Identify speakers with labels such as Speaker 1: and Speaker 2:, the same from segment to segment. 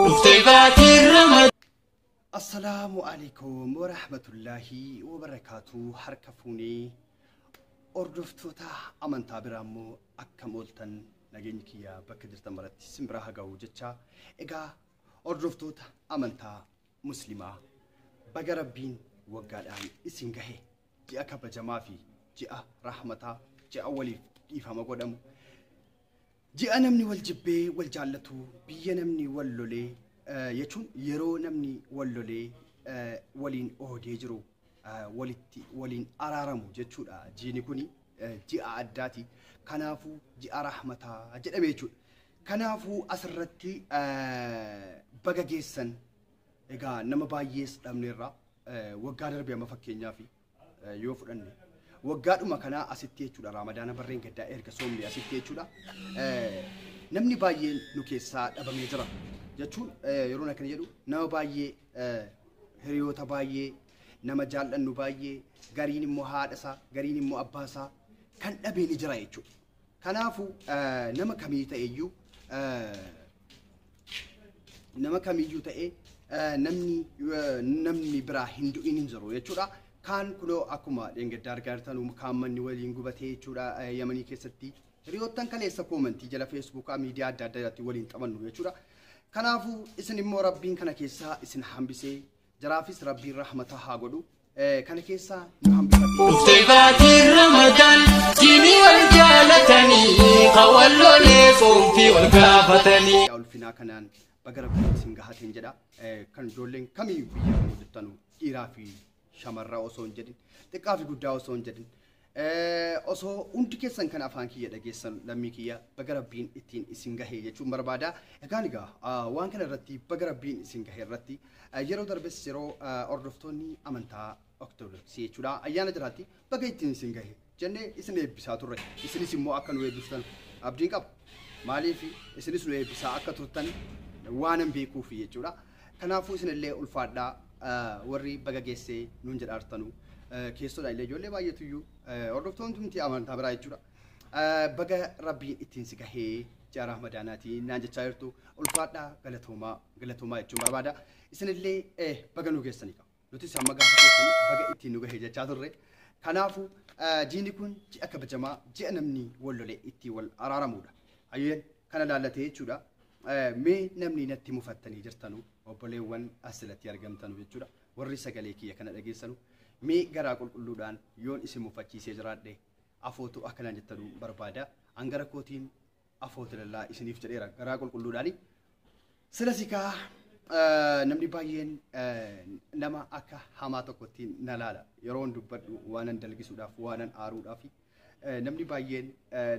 Speaker 1: Dhuftee baatiin Ramadaan.
Speaker 2: Assalaamu alaikum warahmatullaahi wabarakaatu. Harka fuunee hordoftoota amantaa biraa immoo akkam ooltan? Nageenyi kiyya bakka jirtan maratti isin biraa haa ga'u jecha. Egaa hordoftoota amantaa muslimaa, baga Rabbiin waggaadhaan isin gahe. Ji'a kabajamaa fi ji'a rahmataa, ji'a waliif dhiifama godhamu, ji'a namni wal jibbee wal jaallatu, biyya namni wal lolee jechuun yeroo namni wal lolee waliin oodee jiru walitti waliin araaramu jechuudha. Jiini kuni ji'a addaati. Kanaafuu ji'a rahmataa jedhame jechuudha. Kanaafuu asirratti baga geessan. Egaa nama baay'ees dhabneerra. Waggaa darbe amma fakkeenyaaf yoo fudhanne, waggaadhuma kanaa asitti jechuudha, Raamadaana barreen gaddaa erga soomne asitti jechuudha, namni baay'een nu keessaa dhabamee jira jechuun, yeroo akkana jedhu nama baay'ee, hiriyoota baay'ee, nama jaallannu baay'ee, gariin immoo haadha isaa, gariin immoo abbaa isaa kan dhabee ni jira jechuudha. Kanaafuu nama kamii ta'eyyuu, nama kamiyyuu ta'ee, namni biraa hin du'in hin jiru jechuudha. Kaan kunoo akkuma dheengaddaa argaa jirtan kaan manni waliin gubatee jechuudha Yamanii keessatti. Hiriyoottan kaleessa koomantii jala Feesbuukaa, miidiyaa adda addaa irratti waliin taphannu jechuudha. Kanaafuu isin immoo Rabbiin kana keessaa isin hambisee, jaraafis Rabbiin rahmata haa godhu. Kana keessaa nu hambifatee.
Speaker 1: Dhuftee baatiin Ramadaan, jiini wal jaalatanii, kan wal lolee soomtii wal gaafatanii.
Speaker 2: Ulfinaa kanaan baga Rabbiin isin gahateen jedha. Kan ijoolleen kamiyyuu biyya kamuu jirtanu, dhiiraa fi shamarraa osoo hin jedhin, xiqqaa fi guddaa osoo hin jedhin, osoo hundi keessan kan afaan kiyya dhageessan, lammii kiyya, baga Rabbiin ittiin isin gahee jechuun barbaada. Egaan egaa waan kana irratti, baga Rabbiin isin gahee irratti, yeroo darbes yeroo hordoftoonni amantaa Ortodoksii jechuudha ayyaana jiraatti baga ittiin isin gahe jennee isin eebbisaa turre. Isinis immoo akka nu eebbiftan abdiin qaba. Maaliif isinis nu eebbisaa akka turtan waanan beekuuf jechuudha. Kanaafuu isinillee ulfaadhaa, warri baga geessee nuun jedhaartanu. Keessoodhaan illee ijoollee baay'eetu iyyuu hordoftoonni miti amantaa biraa jechuudha. Baga Rabbiin ittiin si gahee ji'a Ramadaanaatii naan jechaa jirtu, ulfaadhaa, galatoomaa, galatoomaa jechuun barbaada. Isinillee baga nu geessanii qabu. Nutis amma gaafa keessanii baga ittiin nu gahee jechaa turre. Kanaafuu jiini kun ji'a kabajamaa, ji'a namni wal lolee ittiin wal araaramudha. Hayyeen kana laallatee jechuudha. Mee namni natti mufattanii jirtanu, obboleewwan asirratti argamtanu jechuudha. Warri sagalee kiyya kana dhageessanu, mee garaa qulqulluudhaan yoon isin mufachiisee jiraadhe afootu akkanaan jettanuu barbaada. An gara kootiin afootu lallaa isiniif jedheera garaa qulqulluudhaani. Sila sikaa namni baay'een nama akka hamaa tokkotti na laala. Yeroon dubbadhu waanan dalgisuudhaaf, waanan aaruudhaaf, namni baay'een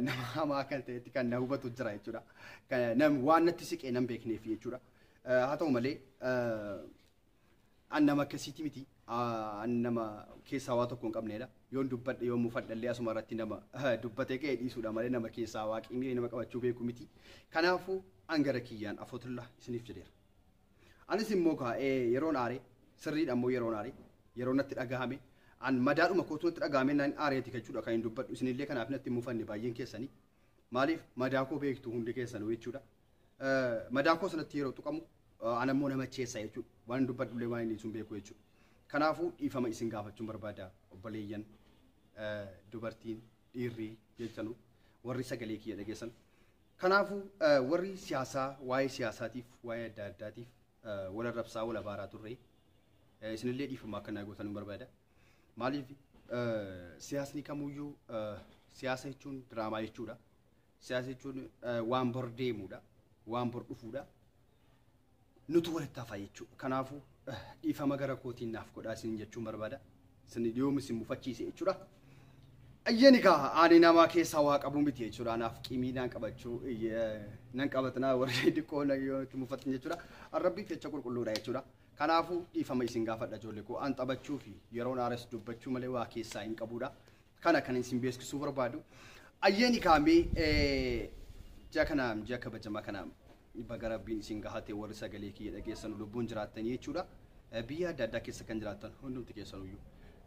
Speaker 2: nama hamaa kan ta'etti kan na hubatu jira jechuudha. Waan natti siqee nan beekneef jechuudha. Haa ta'u malee an nama akkasiiti miti. An nama keessaa waa tokko hin qabnedha. Yoon dubbadhe, yoon mufadhallee, asuma irratti nama dubbatee ka'ee dhiisuudha malee nama keessaa waaqni nama qabachuu beeku miti. Kanaafuu an gara kiyyaan afootullaa isiniif jedheera. Anis immoo kaa'ee yeroon aare sirriidha immoo, yeroon aare, yeroo natti dhagahame, an madaadhuma kootu natti dhagahame naan aareeti jechuudha kan hin dubbadhu. Isinillee kanaaf natti hin mufanne baay'een keessanii. Maaliif madaa koo beektu hundi keessanuu jechuudha. Madaa koo sanatti yeroo tuqamu an ammoo nama cheessa jechuudha. Waan dubbadhullee waan inni sun beeku jechuudha. Kanaafuu dhiifama isin gaafachuun barbaada, obboleeyyan, dubartiin, dhiirri jechanu, warri sagalee kiyya dhageessan. Kanaafuu warri siyaasaa, waa'ee siyaasaatiif, waa'ee adda addaatiif wal arrabsaa, wal abaaraa turre, isinillee dhiifama akka naa gootan barbaada. Maaliif siyaasni kamuyyuu, siyaasa jechuun diraamaa jechuudha. Siyaasa jechuun waan bor deemudha. Waan bor dhufuudha. Nutu walitti hafa jechuudha. Kanaafuu dhiifama gara kootiin naaf godhaa isin jechuun barbaada. Isin yoom isin mufachiise jechuudha. Ayyeen egaa ani nama keessaa waa qabu miti jechuudha. Anaaf qimii naan qabachuu nan qabatanaa warri xiqqoo yoo itti mufattan jechuudha. Rabbiif jecha qulqulluudha jechuudha. Kanaafuu dhiifama isin gaafadha, ijoollee koo. An taphachuu fi yeroon aares dubbachuu malee waa keessaa hin qabudha. Kana kan isin beeksisuu barbaadu. Ayyeen kaamee ji'a kana, ji'a kabajamaa kana baga Rabbiin isin gahate, warri sagalee kiyya dhageessan lubbuun jiraattanii jechuudha. Biyya adda addaa keessa kan jiraattan hundumti keessanuyyuu.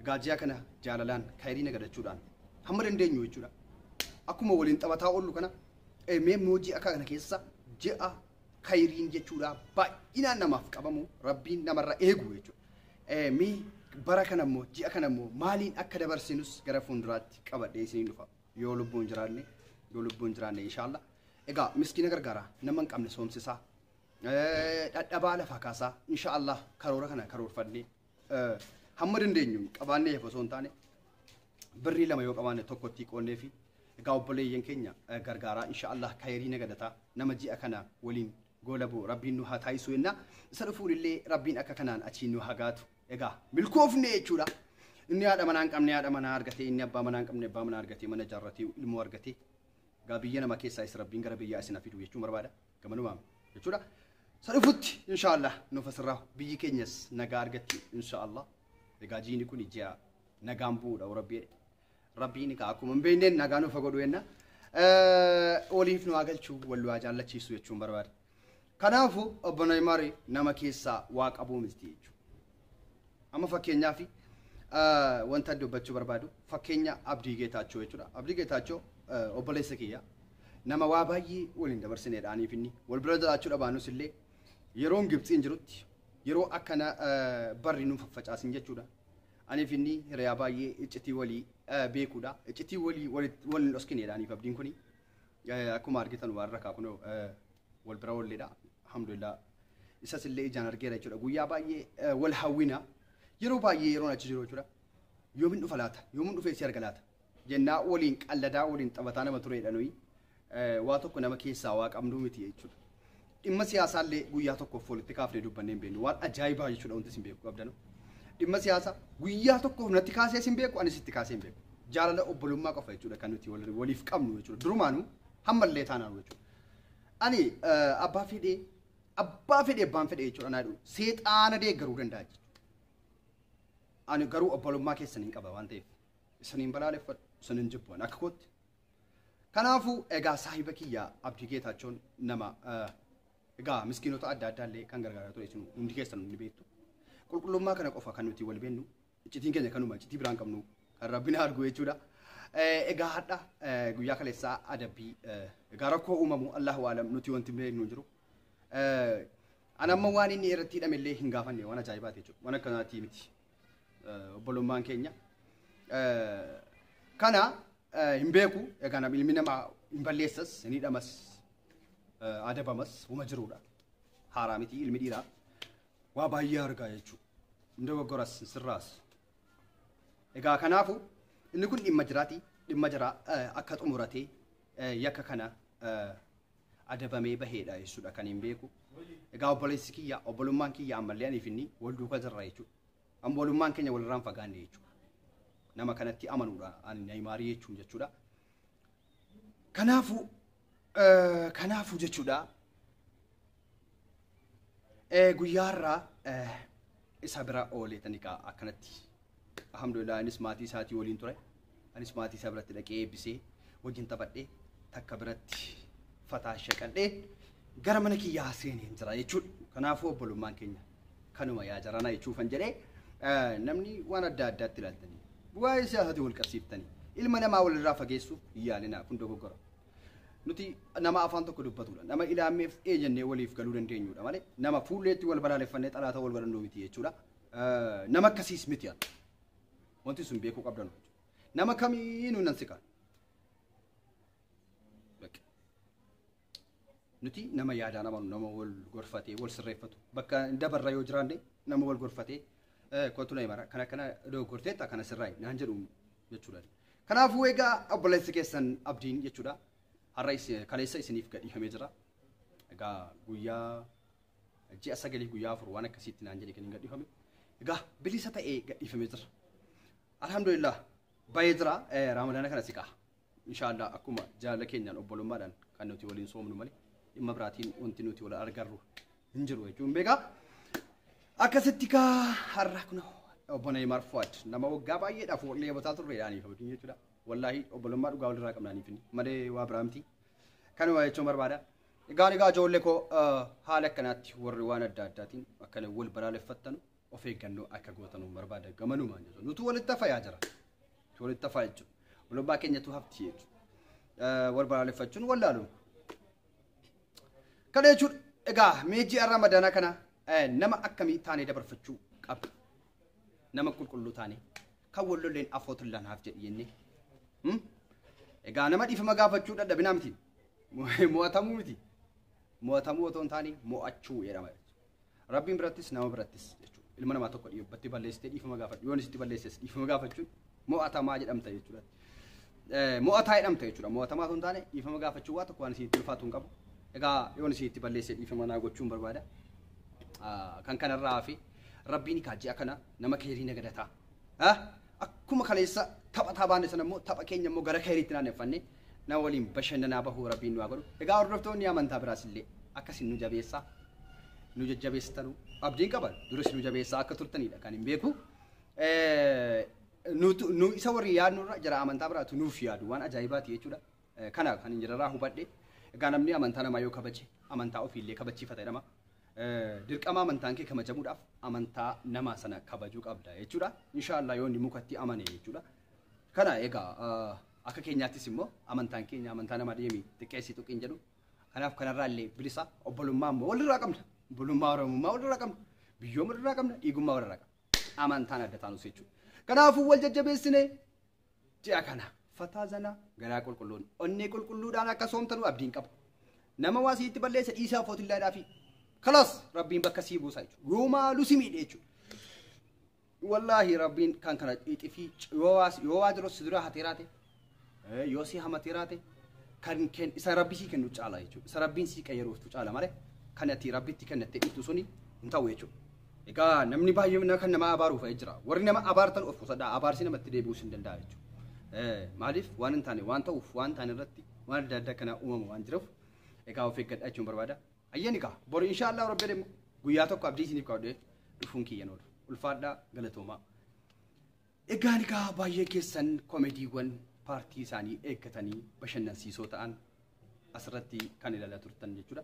Speaker 2: Egaa ji'a kana jaalalaan kayrii nagadachuudhaan hamma dandeenyu jechuudha. Akkuma waliin taphataa oollu kana, mee immoo ji'a kana keessa, ji'a Khayriin jechuudha baay'inaan namaaf qabamu Rabbiin namarra eegu jechuudha. Mee bara kana immoo ji'a kana immoo maaliin akka dabarsinus gara fuulduraatti qabadhee isiniin dhufa. Yoo lubbuun jiraanne inshaallah. Egaa miskiina gargaaraa nama hin qabne soomsisaa. Dhadhabaa lafaa kaasaa inshaallah karoora kana karoorfannee hamma dandeenyu qabaannee osoo hin taane birrii 2 yoo qabaanne tokkotti qoonnee fi egaa obboleeyyan keenya gargaaraa inshaallah khayrii nagadataa nama ji'a kana waliin goolabu Rabbiin nu haa taasisu jenna. Isa dhufuun illee Rabbiin akka kanaan achiin nu haa gaatu. Egaa milkoofne jechuudha. Inni haadha manaa hin qabne haadha manaa argatee, inni abbaa manaa hin qabne abbaa manaa argatee, mana ijaarratee, ilmoo argatee. Egaa biyya nama keessaa isa Rabbiin gara biyyaa isin fidu jechuun barbaada. Gamanumaan jechuudha. Isa dhufutti inshaallah nuuf asirraa biyyi keenyas nagaa argatti inshaallah. Egaa jiini kun ji'a nagaan bu'uudha Rabbi jedhe. Rabbiin egaa akkuma hin beekneen nagaa nuuf godhu jenna. Waliif nu haa galchuu, wal nu haa jaallachiisu jechuun barbaada. Kanaafuu obbo Neymar nama keessaa waa qabuu miti jechuudha. Amma fakkeenyaaf wanta dubbachuu barbaadu fakkeenya Abdii Geetaachoo jechuudha. Abdii Geetaachoo obboleessa kiyya nama waa baay'ee waliin dabarsineedha aniif inni wal bira jiraachuu dhabaanus illee yeroon Gibxiin jirutti yeroo akkana barri nu faffacaasin jechuudha. Aniif inni hiriyaa baay'ee iccitii walii beekuudha. Iccitii walii waliin dhoskineedha aniif Abdiin kuni. Akkuma argitan waan rakkaa kunoo wal bira oolleedha. Alhamdulillah. Isas illee ijaan argeera jechuudha. Guyyaa baay'ee wal hawwina. Yeroo baay'ee yeroon achi jiru jechuudha. Yoomin dhufa laata? Yoomin dhufee si arga laata? Jennaa waliin qalladaa waliin taphataa nama tureedha nuyi. Waa tokko nama keessaa waa qabnu miti jechuudha. Dhimma siyaasaallee guyyaa tokkoof walitti kaafnee dubbannee hin beeknu. Waan ajaa'ibaa jechuudha wanti isin beeku qabdanu. Dhimma siyaasaa guyyaa tokkoof natti kaasee isin beeku anis itti kaasee hin beeku. Jaalala obbolummaa qofa jechuudha kan nuti waliif qabnu jechuudha. Durumaanuu hammallee taanaan jechuudha. Ani abbaa fedhee abbaan fedhee jechuudha naa jedhu seexaana deeggaruu danda'a jechuudha. Ani garuu obbolummaa keessan hin qaba waan ta'eef isiniin balaaleffadhu isiniin jibbu akka kootti. Kanaafuu egaa saahiba kiyya Abdii Geetaachoon nama egaa miskiinota adda addaa illee kan gargaaraa ture isin hundi keessan ni beektu. Qulqullummaa kana qofa kan nuti wal beennu iccitiin keenya kanuma iccitii biraan qabnu kan Rabbiin argu jechuudha. Egaa hadha guyyaa kaleessaa adabbii egaa rakkoo uumamu Allahu aalam nuti wanti beeknu hin jiru. Ani amma waan inni irratti hidhame illee hin gaafanne waan ajaa'ibaati jechuudha. Waan akkanaatii miti. Obbolummaan keenya. Kana hin beeku egaa ilmi namaa hin balleessas hin hidhamas adabamas huma jiruudha. Haaraa miti ilmi dhiiraa waa baay'ee argaa jechuudha. Hin dogoggoras hin sirraas. Egaa kanaafuu inni kun dhimma jiraati. Dhimma jiraa akka xumuratee yakka kana adabamee baheedha jechuudha kan hin beeku. Egaa obboleessi kiyya obbolummaan kiyya ammallee aniif inni wal duukaa jirra jechuudha. Obbolummaan keenya walirraan fagaanne jechuudha. Nama kanatti amanuudha ani Neymaarii jechuun jechuudha. Kanaafuu jechuudha. Guyyaarraa isa bira ooleetani kaa akkanatti. Alhamdulillah anis maatii isaatii waliin ture. Anis maatii isaa biratti dhaqee eebbisee wajjin taphadhee takka biratti fataa shaqadhee gara mana kiyyaa seenee jira jechuudha. Kanaafuu obbolummaan keenya kanuma yaa jarana jechuufan jedhee namni waan adda addaatti ilaaltanii waa'ee siyaasaatii wal qabsiiftanii ilma namaa walirraa fageessuuf hin yaalinaa kun dogoggora. Nuti nama afaan tokko dubbatudha. Nama ilaammeef jennee waliif galuu dandeenyudha malee nama fuulleetti wal balaaleffannee xalaata wal godhannuu miti jechuudha. Nama akkasiis miti yaaddu. Wanti sun beekuu qabdan. Nama kamiinuu nan siqan. Nuti nama yaadaan amanu nama wal gorfatee wal sirreeffatu bakka dabarra yoo jiraanne nama wal gorfatee kootu Neymar kana kana dogoggorteetta kana sirraayi naan jedhu jechuudha. Kanaafuu egaa obboleessi keessan Abdiin jechuudha. Har'a kaleessa isiniif gadhiifamee jira. Egaa guyyaa ji'a 9 guyyaa 4 waan akkasiitti naan jedhe kan hin gadhiifame. Egaa bilisa ta'ee gadhiifamee jira. Alhamdulillah baay'ee jira Ramadaana kana siqaa. Inshaallah akkuma jaalala keenyaan obbolummaadhaan kan nuti waliin soomnu malee dhimma biraatiin wanti nuti wal argarru hin jiru jechuun beekaa. Akkasitti kaa har'a kun obbo Neymar Fuad nama waggaa baay'eedhaaf leebotaa turreedhaaniif abdiin jechuudha. Wallaahi obbolummaa dhugaa walirraa qabnaaniif malee waa biraa miti. Kanuma jechuun barbaada. Egaa ijoollee koo haala akkanaatti warri waan adda addaatiin akkana wal balaaleffattanu of eeggannoo akka gootanu barbaada gamanumaan jechuudha. Nutu walitti hafayaa jira. Nutu walitti hafaa jechuudha. Obbolummaa keenyatu hafti jechuudha. Wal balaaleffachuun wallaalu. Kana jechuudha. Egaa mee ji'a Ramadaanaa kana nama akkamii taanee dabarfachuu qabna? Nama qulqulluu taanee kan wal lolleen afootullaan haaf jedhi jennee. Egaa nama dhiifama gaafachuu dadhabinaa miti. Mo'atamuu miti. Mo'atamuu otoo hin taane mo'achuu jedhama. Rabbiin birattis nama birattis jechuudha. Ilma namaa tokko dhiibbatti balleessitee dhiifama gaafadhu. Yoon isitti balleesses dhiifama gaafachuun mo'atamaa jedhamta jechuudha. Mo'ataa jedhamta jechuudha. Mo'atamaa otoo hin taane dhiifama gaafachuu waa tokko waan isinitti ulfaatu hin qabu. Egaa yoon isinitti balleesse dhiifama naa gochuun barbaada. Kan kanarraa hafe Rabbiin kaa ji'a kana nama keerii nagadataa. Akkuma kaleessa taphataa baanne sana immoo tapha keenya immoo gara keeriitti naanneffannee nama waliin bashannanaa bahuu Rabbiin nu haa godhu. Egaa hordoftoonni amantaa biraas illee akkasin nu jabeessaa. Nu jajjabeessitanuu abdiin qaba. Duris nu jabeessaa akka turtanidha kan hin beeku. Nu isa warri yaadnurra jara amantaa biraatu nuuf yaadu waan ajaa'ibaati jechuudha. Kana kan hin jirarraa hubadhe. Egaa namni amantaa namaa yoo kabaje amantaa ofiillee kabachiifata jedhama. Dirqama amantaan kee kabajamuudhaaf amantaa nama sana kabajuu qabda jechuudha. Inshaallah yoo inni mukatti amane jechuudha. Kana egaa akka keenyaattis immoo amantaan keenya amantaa nama deemi xiqqeessi tuqiin jedhu. Kanaaf kanarraa illee bilisa obbolummaa immoo walirraa qabna. Obbolummaa Oromummaa walirraa qabna. Biyyooma walirraa qabna. Dhiigummaa walirraa qabna. Amantaan adda taanus jechuudha. Kanaafuu wal jajjabeessine ji'a kana fataa zanaa garaa qulqulluun onnee qulqulluudhaan akka soomtanu abdiin qaba. Nama waa siitti balleesse dhiisaa footillaadhaa fi kalas Rabbiin bakka sii buusa jechuudha. Yoo maalu si miidhe jechuudha. Wallaahi Rabbiin kan kana xixifii yoo waa jiru si dura hateeraate yoo si hamateeraate kan isa Rabbi sii kennu caala jechuudha. Isa Rabbiin sii qayyaruuftu caala malee kan ati Rabbitti kennattee dhiiftu suni hin ta'u jechuudha. Egaa namni baay'ee kan nama abaaruuf jira. Warri nama abaartan of qusadhaa abaarsi namatti deebi'uus hin danda'a jechuudha. Maaliif waan hin taane waan ta'uuf waan taane irratti waan adda addaa kana uumamu waan jiruuf egaa of eeggadhaa jechuun barbaada. Ayyaani egaa boru inshaallah Rabbi deemu guyyaa tokko abdii isiniif qabdee dhufuun kiyyan oolu. Ulfaadhaa galatoomaa. Egaan egaa baay'ee keessan koomediiwwan paartii isaanii eeggatanii bashannansiisoo ta'an asirratti kan ilaalaa turtan jechuudha.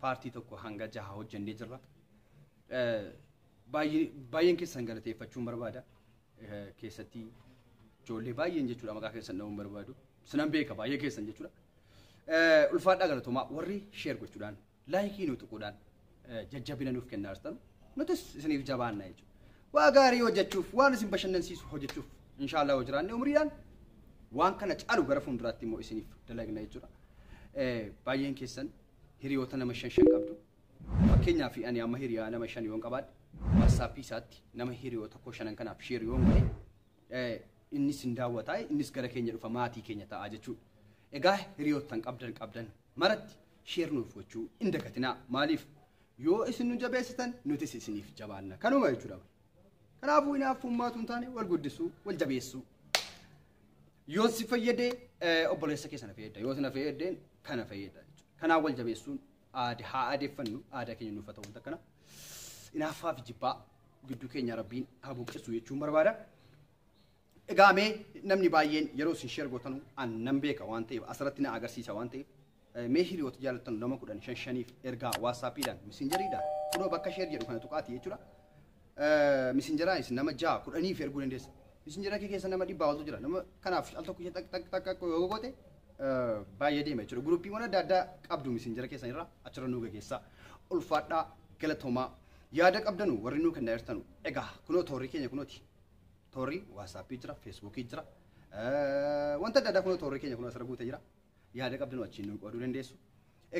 Speaker 2: Paartii 1 hanga 6 hojjennee jirra. Baay'een keessan galateeffachuun barbaada. Keessatti ijoollee baay'een jechuudha maqaa keessan dha'uun barbaadu. Sinan beeka baay'ee keessan jechuudha. Ulfaadhaa galatoomaa warri sheer gochuudhaan laayikii nu tuquudhaan jajjabina nuuf kennaa jirtan nutis isiniif jabaanna jechuudha. Waa gaarii hojjechuuf waan isin bashannansiisu hojjechuuf inshaallah yoo jiraanne umriidhaan waan kana caalu gara fuulduraatti immoo isiniif dalagna jechuudha. Baay'een keessan hiriyoota nama 5 5 qabdu. Fakkeenyaaf ani amma hiriyaa nama 5 yoon qabaadhe WhatsApp isaatti nama hiriyoota koo 5 kanaaf sheer yoon godhe innis hin daawwataa innis gara keenya dhufa maatii keenya ta'a jechuudha. Egaa hiriyoottan qabdan maratti sheer nuuf gochuu hin dagatinaa. Maaliif yoo isin nu jabeessitan nutis isiniif jabaanna. Kanuma jechuudha. Kanaafuu hinaaffummaatu hin taane wal guddisuu wal jabeessuu. Yoo si fayyadee obboleessa keessa na fayyada yoo na fayyadeen kana fayyada jechuudha. Kanaaf wal jabeessuun haa aadeeffannu aadaa keenya nuuf haa ta'u wanta kana. Hinaaffaa fi jibbaa gidduu keenya Rabbiin haa buqqisu jechuun barbaada. Egaa mee namni baay'een yeroo isin sheer gootanu an nan beeka waan ta'eef asirratti na agarsiisa waan ta'eef mee hiriyoota jaalattan nama 10 5 5 ergaa WhatsAppiidhaan Messenjeriidhaan kunoo bakka sheer jedhu kana tuqaati jechuudha. Messenjeraayis nama 6 10 erguu dandeessa. Messenjera kee keessa nama 100 oltu jira. Nama kanaaf al tokko ishee tak tak tak yoo goote baay'ee deema jechuudha. Guruppiiwwan adda addaa qabdu Messenjera keessan irraa achirra nu gaggeessaa. Ulfaadhaa galatoomaa yaada qabdanu warri nuu kennaa jirtanu egaa kunoo toorri keenya kunooti. Toorri WhatsAppii jira, Facebookii jira. Wanta adda addaa kunoo toorri keenya kunoo asirra guutee jira. Yaada qabdanu achiin nu qooduu dandeessu.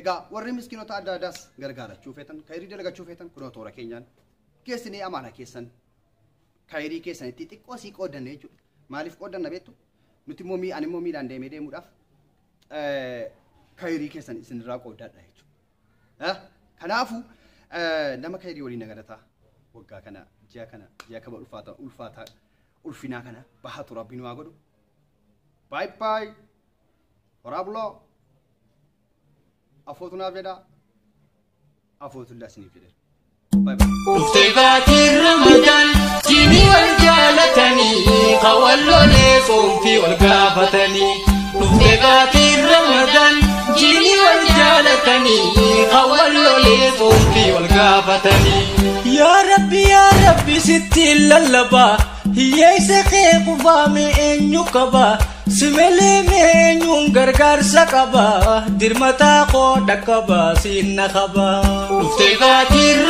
Speaker 2: Egaa warri miskiinota adda addaas gargaarachuu feetan, kayrii dalagachuu feetan kunoo toora keenyaan keessinii amaana keessan kayrii keessanitti xiqqoo sii qoodanne jechuudha. Maaliif qoodanna beektu? Nuti immoo ani immoo miilaan deemee deemuudhaaf kayrii keessan isinirraa qoodadha jechuudha. Kanaafuu nama kayrii waliin nagadataa waggaa kana ji'a kana ji'a kaba ulfaataa ulfinaa kana bahatu Rabbiin waa godhu. Bye bye. Horaa buloo. Afootu naaf jedhaa. Afootullaa isiniif jedheera. Bye bye.
Speaker 1: Dhuftee baatii Ramadaan jiini wal jaalatanii qawwallolee soomtii wal gaafatanii. Dhuftee baatii Ramadaan jiini wal jaalatanii qawwallolee soomtii wal gaafatanii.
Speaker 3: Yaa Rabbi yaa Rabbi sitti lallabaa hiyyeessa kee qufaame eenyu qabaa. Simelee meenyuun gargaarsa qaba, dirmataa koo dhaqqaba, siinna qaba.
Speaker 1: Dhuftee baatiin